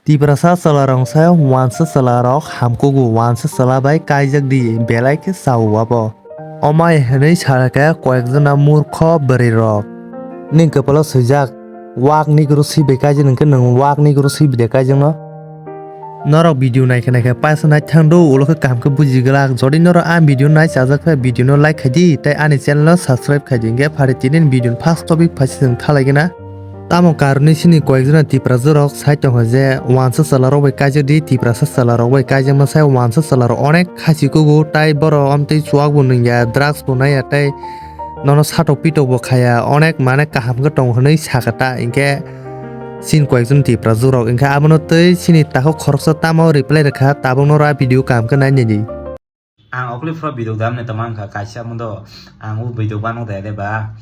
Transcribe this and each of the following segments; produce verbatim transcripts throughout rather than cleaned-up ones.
Tiprasa chwlarok sai wansa chwlarok hamkugo, wansa chwla bai kaijak di, belai khe chao abo. Omai hwnwi sa khe koyekjona murkho bwrwirok. Nini kwpalo swijak, wak nigoro swi bai kaijak, hwnkhe nwng wak nigoro swi bai de kaijakno. Norok video naikhe naikhe paisa naithang do, ulo khe kaham khe buji glak. Jodi norok a video nai chajak khe video no like khai di, tei ani channel no subscribe khai di. Hwnkhe phari tini video ni first topic phaisa chwng thalai gana. Tamo karoni sini koyekjona Tiprajwk rok sai tongo je wansa chwla rok bai kaijak di, Tiprasa chwla rok bai kaijakma sai wansa chwla rok onek khasi kugo, tai borok omtwi chuak bo nungya, drugs bo naiya, tei nono satok pitok bo khaya, onek mane kaham khe tongo hwnwi sakha ta, hinkhe sini koyekjon Tiprajwk rok hinkhe abono tei sini takhuk khoroksa tamo reply rwkha, tabukno oro a video kaham khe nainai di. Ang okle phro video dam ne tama wngkha kaisa mudo ang o video bano de de ba.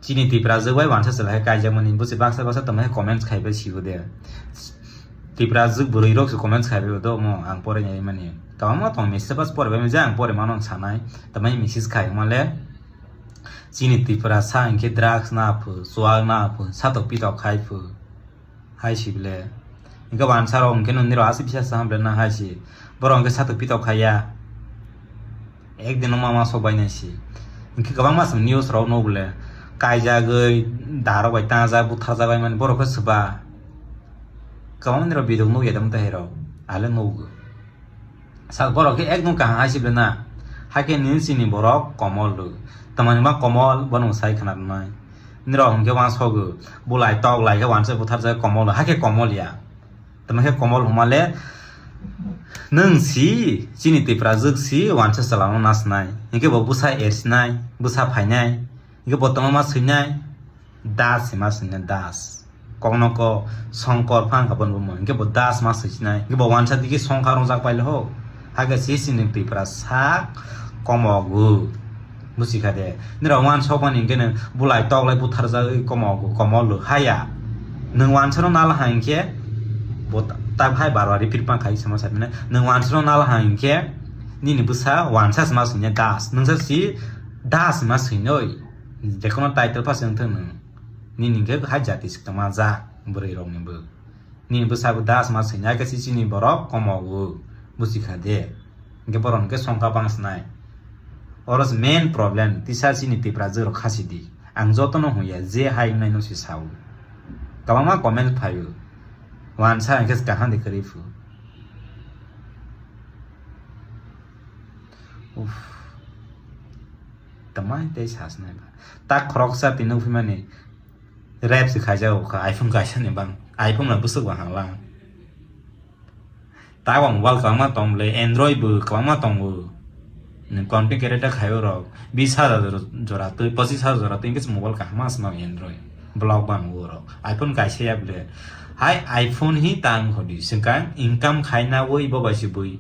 Chini Tiprajwk bai wansa chwla khe kaijakmani busi baksa baksa tama khe comments khai bai sibo de. Tiprajwk bwrwi rok se comments khai bai do mo ang pore nai mani. Tama tong message pas pore bai ja ang pore mano sanai. Tama message khai male. Chini Tiprasa hinkhe drugs na phu, chuak na phu, satok pitok khai phu. Hai si bile. Hinkhe wansa rok hinkhe nini rok aswk bisa sa hamle na hai si. Borok hinkhe satok pitok khaiya. Ekdin no mama sok bai nai si. Hinkhe kwbangma chwng news rok nugo bole. Kaijagwi, darok bai tangjak, butharjak bai mani borok khe swba. Kwbangma nini rok video nugya tamo tei hai rok. Ahile nugo. Sal borok khe ekdom kaham hai si bile na. Hakhe nini chini borok komol rw. Tamani ma komol bono sai khna rwnai. Nini rok hwnkhe wansogo. Bulai tok lai khe wansa butharjak komol rw. Hakhe komol ya. Tamo khe komol hwnmale nwng si chini Tiprajwk si wansa chwla no nasnai. Hinkhe bo bwsa ersinai, bwsa phainai. Hinkhe bo tongma ma swinai. Das hima swinai das. Kokno ko Songkor phang ka bon bumo. Hinkhe bo das ma swinai. Hinkhe bo wansa digi songkha rongjak pailo ho. Hakhe si sini Tiprasa komogu. Busi kha de. Nira wan sokmani hinkhe nw bulai tok lai butharjagwi komogu, komol rw haya. Nwng wansa no nala ha hinkhe bo ta-, tak hai bar bar repeat ma khai sama sa bine. Nwng wansa no nala ha hinkhe nini bwsa wansa se ma swinai das. Nwng sa si das ma swinai. Jekono title pa se wngthok nwng. Nini hinkhe hai jati swk tongma jak bwrwi rokni bo. Nini bwsa bo das ma swinai khe si chini borok komogu. Busi kha de. Hinkhe borok hinkhe songkha bang swnai. Oro se main problem, tisa chini Tiprajwk rok khasi di. Ang jotono hwnya, je hai wngnai no se sao. Kwbangma comment phaio. Wansa hinkhe se kaham de kwrwi phu. Uff. Tamai tei sasnai ba. Tak khoroksa tini nukphimani rap se khaijago kha iPhone kaisa ni bang. iPhone la bwswk ba hanglang. Taibo mobile kwbangma tong le, Android bo kwbangma tongo. Nwng content creator khai o rok, bis hajar jora twi, pochis hajar jora twi, hinkhe se mobile kaham ma se nang Android. Block bang o rok. iPhone kaisa ya ble. Hai iPhone hi tang khodi, swkang income khaina oi bo bai se bui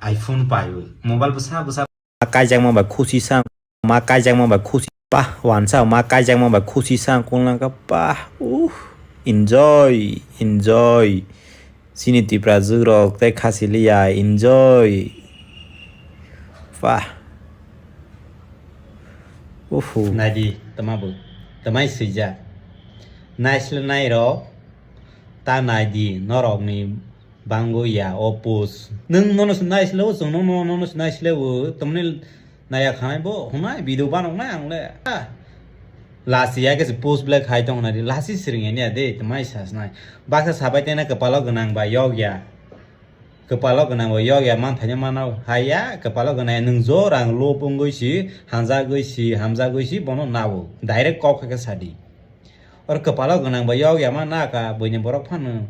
iPhone pai o. Mobile bwsa bwsa. Ma kaijakma bai khusi sang, ma kaijakma bai khusi, pah, wansa, ma kaijakma bai khusi sang, kunglangkha, pah, uh, enjoy, enjoy. Chini Tiprajwk rok tei khasi liya, enjoy. Pah. Uhu. Naidi, tama bo, tamai swijak. Naisle nai rok, ta naidi, norokni Bangwi ya, o post. Nwng nono se nai sle o, chwng nono, nono se nai sle o, tamni naiya khanai bo, hwnai video banok nai ang le. Ah. Lasi ya khe se post belai khai tong nai, lasi siring ya de, tamai sa snai. Baksa sabai tena kwpalo gwnang ba yok ya. Kwpalo gwnang ba yok ya, man thaino mano. Haya, kwpalo gwnang ya, nwng jo rang lob wngwi si, hamjagwi si, hamjagwi si, bono nabo. Direct kok khe sadi. Or kwpalo gwnang ba yok ya, ma na ka, buini borok phano.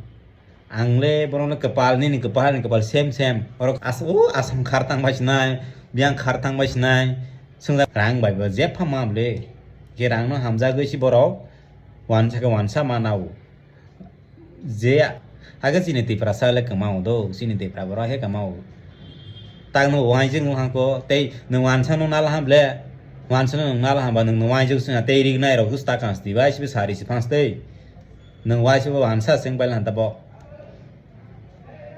Ang le borok no kwpal, nini kwpal, ani kwpal same same. Borok as-, o Assam khar tang bai sinai, biyang khar tang bai sinai. Swngjak rang bai bo jepha ma le. Ke rang no hamjagwi si borok wansa khe wansa ma nao. Je hakhe chini Tiprasa le kwmao do, chini Tipra borok he kwmao. Tak no wainjwk no hangko, tei nwng wansa no nala ham le. Wansa no nwng nala ham ba nwng no wainjwk swnga tei rik nai rok swk ta kang sti bai sibo sari si phang stei. Nwng waisa bo ansa se wng pai lanta bo.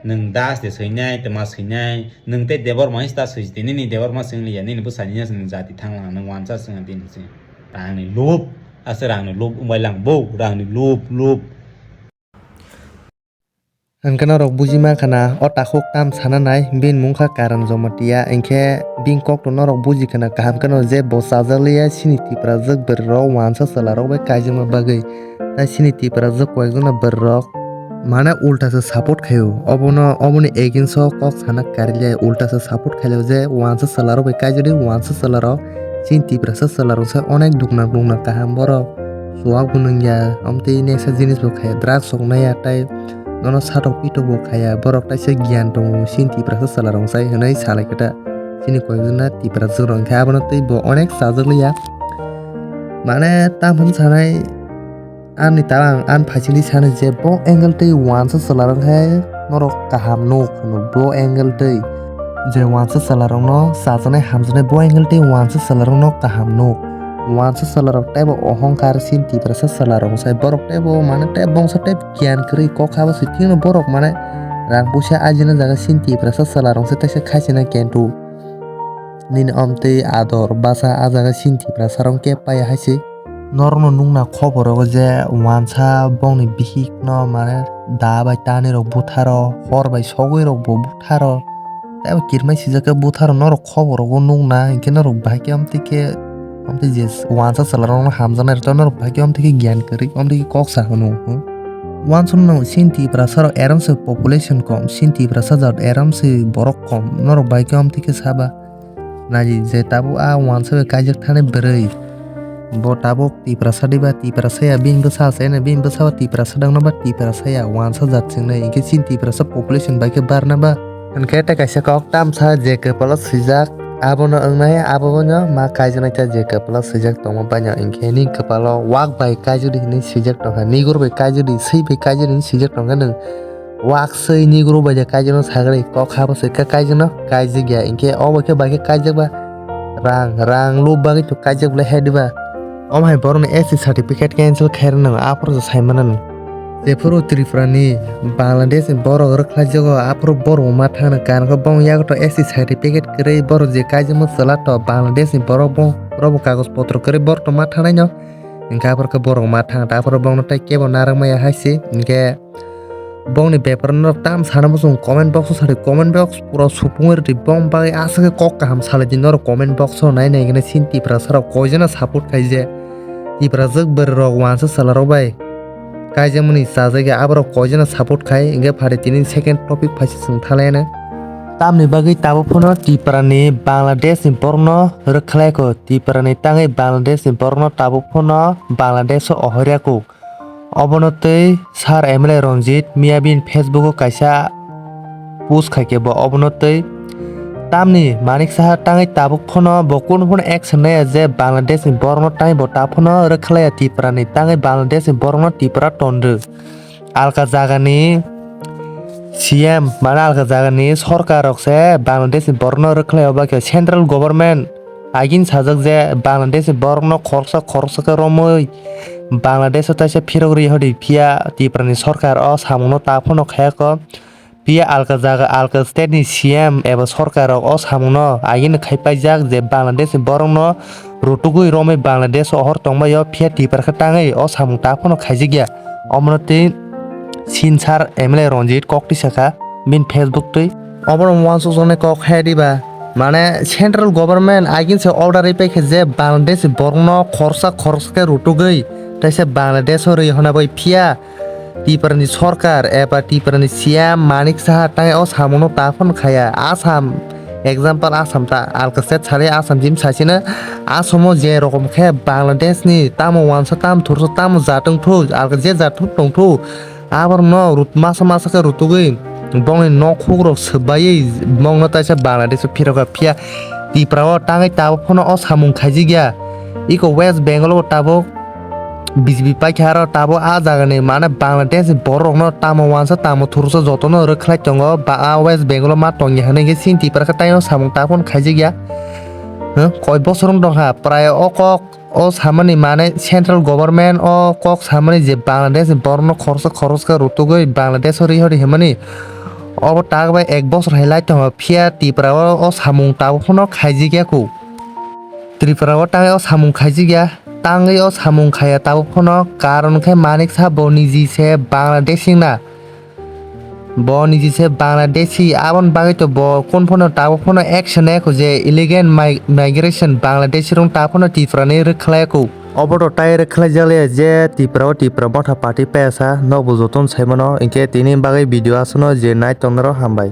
Nwng das de swinai, twma swinai, nwng tei Debor Mahis ta swisi di, nini Debor ma swng liya, nini bwsani ya nwng jati thang lang, nwng wansa swng di nwng se. Rangni lup, ase rangni lup wng bai lang bo, rangni lup, lup. Hwnkhe norok buji mankha na, o takhuk tam sana nai, bini mung kha Karan Jamatia, hinkhe bini kokno norok buji khna kaham kheno je bo chajakliya chini Tiprajwk bwrwirok wansa chwlarok bai kaijakna bagwi. Tai chini Tiprajwk koyekjona bwrwirok mane ulta se support khaio, obono, oboni against o kok sana kariliya, ulta se support khailio je wansa chwlarok bai kaijagdi, wansa chwlarok chini Tiprasa chwlarok se onek dukna dukna kaham borok. Chuwak bo nungya, omtwi neksa jinis bo khaya, drugs rok naiya, tai nono satok pitok bo khaya, borok taisa giyan tongo, chini Tiprasa chwla rong sai hwnwi salai khe ta. Chini koyekjona Tiprasa rong khe abono twi bo onek chajakliya. Mane, tamo hwn sanai, ani ta ang ani phaisingdi sanai je bo angle twi wansa chwla rong khe norok kaham nuk hwno, bo angle twi. Je wansa chwlarokno chajaknai hamjaknai bo angle tei wansa chwlarokno kaham nuk. Wansa chwlarok teibo ohongkar chini Tiprasa chwlarok sai borok teibo mane tei bongsa tei giyan kwrwi kok habo se thikno borok mane rang puisa ajina jaga chini Tiprasa chwlarok se teisa khaisina kentu. Nini omtwi ador basa a jaga chini Tiprasa rok khe paiya hai se. Norokno nukna khobor rogo je wansa bongni bihikno mane da bai tanwi rok butharo, hor bai sogwi rok bo butharo. Tei bo kirmai sijak khe butharo norok khobor rogo nukna hinkhe norok bahai khe omtwi khe omtwi je wansa chwla rokno hamjaknai rok norok bahai khe omtwi khe giyan kwrwi omtwi khe kok sa hwno. Wansukno chini Tiprasa rok eram se population kom, chini Tiprasa jat eram se borok kom, norok bahai khe omtwi khe saba. Naidi je tabuk a wansa bai kaijak thani bwrwi. Bo tabuk Tiprasa diba, Tiprasa ya, bini bwsa se ene, bini bwsa bo Tiprasa dangno ba Tiprasa ya, wansa jat swngnai, hinkhe chini Tiprasa population bai khe barna ba. Hinkhe tei kaisa kok tamsa je kwpalo swijak, abono wngnai, abono ma kaijaknai ta je kwpalo swijak tongma baino, hinkhe nini kwpalo wak bai kaijak di hinwi swijak tongkha, nigur bai kaijak di, swi bai kaijak di hinwi swijak tongkha nwng. Wak swi niguru bai de kaijakno sagri kok habo se khe kaijakno kaijak ya, hinkhe obo khe bai khe kaijak ba rang, rang lub bagwi to kaijak bwlai hai diba? Omo hai borokni S T certificate cancel khairwknw aphuru se sai mananw. Jephuru Tripura ni Bangladesh ni borok rwkhlaijago aphuru borok ma thangna, karon khe bong yago to S T certificate kwrwi borok je kaijakma chwla to Bangladesh ni borok bong robo kagoj potro kwrwi borok to ma thangnaino, hinkhe aphuru khe borok ma thang ta aphuru bongno tei kebo narwk maya hai se hinkhe. Bongni bepar norok tam sana muchung comment box o sadi, comment box pura supungwi rwdi, bong bagwi aswk khe kok kaham salai di norok comment box o nai nai gana chini Tiprasa rok koijana support khai je Tiprajwk bwrwi rok wansa chwla rok bai kaijakmani chajakya aborok koijana support khai hinkhe phadi tini second topic phaisa chwng thalaiana. Tamni bagwi tabuk phano Tripura ni Bangladesh ni borokno rwkhlai kho, Tripura ni tangwi Bangladesh ni borokno tabuk phano Bangladesh o ohorya kho. Obono twi Sir M L A Ranjit miya bini Facebook o kaisa post khai khe bo obono twi tamni Manik Saha tangwi tabuk phano bo kunu phano action naiya je Bangladesh ni borokno tangwi bo ta phano rwkhlaiya Tripura ni tangwi Bangladesh ni borokno Tripura tonrw. Alka jaga ni C M mane alka jaga ni sorkar rok se Bangladesh ni borokno rwkhlaiya obo khe central government. Agini sajak je Bangladesh ni borokno khoroksa khoroksa khe romwi Bangladesh o taisa phirok ri hodi, phiya Tripura ni sorkar o samungno ta phano khayakho. Phiya alka jaga alka state ni C M eba sorkar rok o samungno agini khai paijak je Bangladesh ni borokno rutugwi romwi Bangladesh o hor tongbaio, phiya Tripura khe tangwi o samung ta phano khaijakya. Omono twi Sir M L A Ranjit kok twi sakha bini Facebook twi. Obono wansukjaknai kok hai diba? Mane central government agini se order ripai khe je Bangladesh ni borokno khoroksa khoroksa khe rutugwi taisa Bangladesh o rwi hona bai, phiya Tripura ni sorkar eba Tripura ni C M Manik Saha tai o samungno ta phano khaya. Assam, example Assam ta alka state sari Assam jim sachino Assam o je rokom khe Bangladesh ni tamo wansa tamo thursa tamo jat wngthu alka je jat tongthu. Aborokno rut-, masa masa khe rutugwi bongni nok hukrok swbaiwi bongno taisa Bangladesh o phirokha, phiya Tripura o tangwi tabuk phano o samung khaijakya. Iko West Bengal o tabuk B J P paikha aro tabuk a jagani mane Bangladesh ni borok rokno tamo wansa tamo thursa jotono rwkhlai tongo ba a West Bengal o ma tongya hinwi khe chini Tripura khe taino samung tabuk phano khaijakya. Huh? Koi bosor wng tongkha prai o kok. O samani mane central government o kok samani je Bangladesh ni borokno khoroksa khoroksa rutugwi Bangladesh o rihori himani obo tak bai ek bosor hai lai tongo, phiya Tripura o, o samung tabuk phano khaijak ya kho. Tripura o tangwi o samung khaijak ya, tangwi o samung khaiya tabuk phano, karon khe Manik Saha bo niji se Bangladeshi wngna. Bo niji se Bangladeshi, aboni bagwi to bo kun phano tabuk phano action nai kho je illegal mi-, migration Bangladeshi rok tabuk phano Tripura ni rwkhlai kho. Obo to tai rwkhlai jak liya je Tripura o Tripura Motha Party payasa, nokbo jotono sai mano, hinkhe tini bagwi video aswkno je nai tong norok hambai.